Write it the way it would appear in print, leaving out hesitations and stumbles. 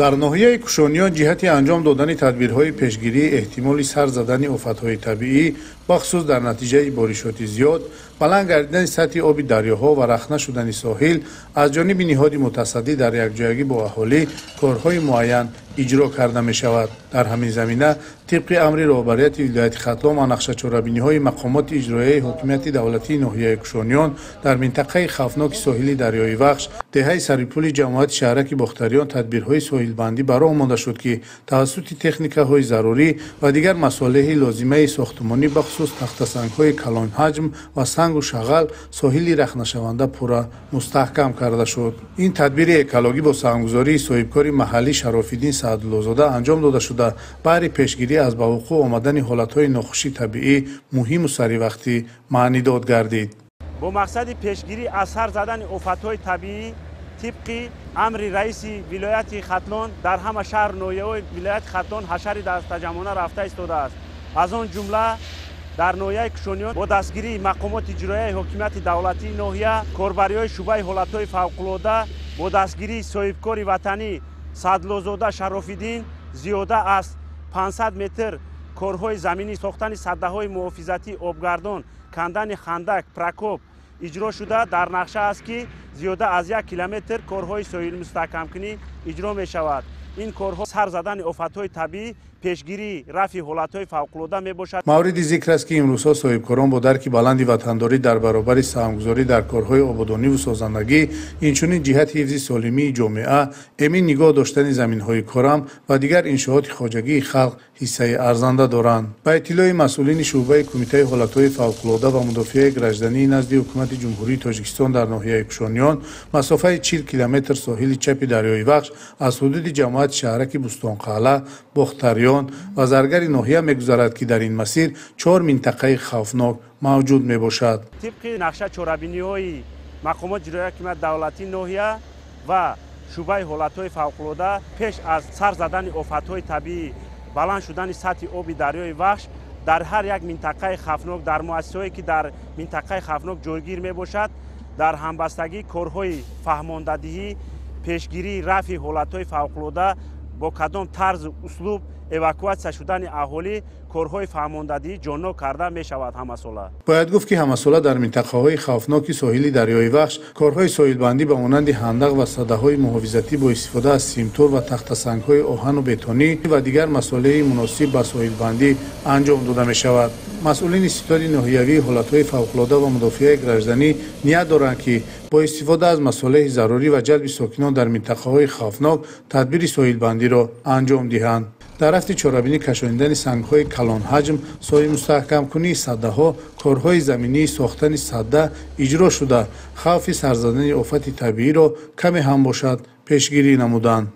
Дар ноҳияи Кушониён ҷиҳати анҷом додани тадбирҳои пешгирии эҳтимоли сар задани офатҳои табиӣ, бахусус дар натиҷаи боришоти зиёд, баланд гардидани сатҳи оби дарёҳо ва рахна шудани соҳил, аз ҷониби ниҳоди мутасаддӣ дар якҷоягӣ бо аҳолӣ корҳои муайян иҷро карда мешавад. Дар ҳамин замина, тибқи амри роҳбарияти вилояти Хатлон ва нақшачорабиниҳои мақомоти иҷроияи ҳокимияти давлатии ноҳияи Кушониён, дар минтақаи хавфноки соҳили дарёи Вахш, деҳаи Сарипули ҷамоати шаҳраки Бохтариён тадбирҳои соҳилбандӣ ба роҳ монда шуд, ки тавассути техникаҳои зарурӣ ва дигар масолеҳи лозимаи сохтмонӣ, бахусус тахтасангҳои калонҳаҷм ва сангу шағал, соҳили рахнашаванда пурра мустаҳкам карда шуд. Ин тадбири экологӣ бо саҳмгузории соҳибкори маҳаллӣ Шарофиддин Саъдуллозода анҷом дода шуда, баҳри пешгирӣ аз ба вуқӯъ омадани ҳолатҳои нохуши табиӣ муҳиму саривақтӣ маънидод гардид. Бо мақсади пешгирӣ аз сар задани офатҳои табиӣ, тибқи амри раиси вилояти Хатлон, дар ҳама шаҳру ноҳияҳои вилояти Хатлон ҳашари дастаҷамъона рафта истодааст. Аз он ҷумла дар ноҳияи Кушониён бо дастгирии мақомоти иҷроияи ҳокимияти давлатии ноҳия, корбариҳои шӯъбаи ҳолатҳои фавқулода бо дастгирии соҳибкори ватанӣ Саъдуллозода Шарофиддин зиёда аз 500 метр корҳои заминӣ, сохтани саддаҳои муҳофизатӣ, обгардон, кандани хандак, прокоп иҷро шуда, дар нақша аст, ки зиёда аз 1 километр корҳои соҳилмустаҳкамкунӣ иҷро мешавад. Ин корҳо сар задани офатҳои табиӣ, пешгирии рафъи ҳолатҳои фавқулода мебошад. Мавриди зикр аст, ки имрӯзҳо соҳибкорон бо дарки баланди ватандорӣ дар баробари саҳмгузорӣ дар корҳои ободониву созандагӣ, инчунин ҷиҳати ҳифзи солимии ҷомеа, эмин нигоҳ доштани заминҳои корам ва дигар иншооти хоҷагии халқ ҳиссаи арзанда доранд. Ба иттилои масъулини шӯъбаи Кумитаи ҳолатҳои фавқулода ва мудофиаи граждании назди Ҳукумати Ҷумҳурии Тоҷикистон дар ноҳияи Кушониён, масофаи 40 километр соҳили чапи дарёи Вахш аз ҳудуди ҷамоати шаҳраки Бустонқалъа, Бохтариён ва Заргари ноҳия мегузарад, ки дар ин масир чор минтақаи хавфнок мавҷуд мебошад. Тибқи нақша чорабиниҳои мақомоти иҷроияи ҳокимияти давлатии ноҳия ва шӯъбаи ҳолатҳои фавқулода, пеш аз сар задани офатҳои табиӣ, баланд шудани сатҳи оби дарёи Вахш, дар ҳар як минтақаи хавфнок, дар муассисаҳое, ки дар минтақаи хавфнок ҷойгир мебошад, дар ҳамбастагӣ корҳои фаҳмондадиҳӣ, пешгирии рафъи ҳолатҳои фавқулода, бо кадом тарзу услуб эвакуатсия шудани аҳолӣ, корҳои фаҳмондадиҳӣ ҷоннок карда мешавад ҳамасола. Бояд гуфт, ки ҳамасола дар минтақаҳои хавфноки соҳили дарёи Вахш корҳои соҳилбандӣ ба монанди ҳандақ ва садаҳои муҳофизатӣ бо истифода аз симтор ва тахтасангҳои оҳану бетонӣ ва дигар масолеҳи муносиб ба соҳилбандӣ анҷом дода мешавад. Масъулини ситоди ноҳиявии ҳолатҳои фавқулода ва мудофиаи гражданӣ ният доранд, ки бо истифода аз масолеҳи зарурӣ ва ҷалби сокинон дар минтақаҳои хавфнок тадбири соҳилбандиро анҷом диҳанд. Дар рафти чорабинӣ кашонидани сангҳои калонҳаҷм, соҳилмустаҳкамкунии саддаҳо, корҳои заминии сохтани садда иҷро шуда, хавфи сарзадани офати табииро каме ҳам бошад пешгирӣ намуданд.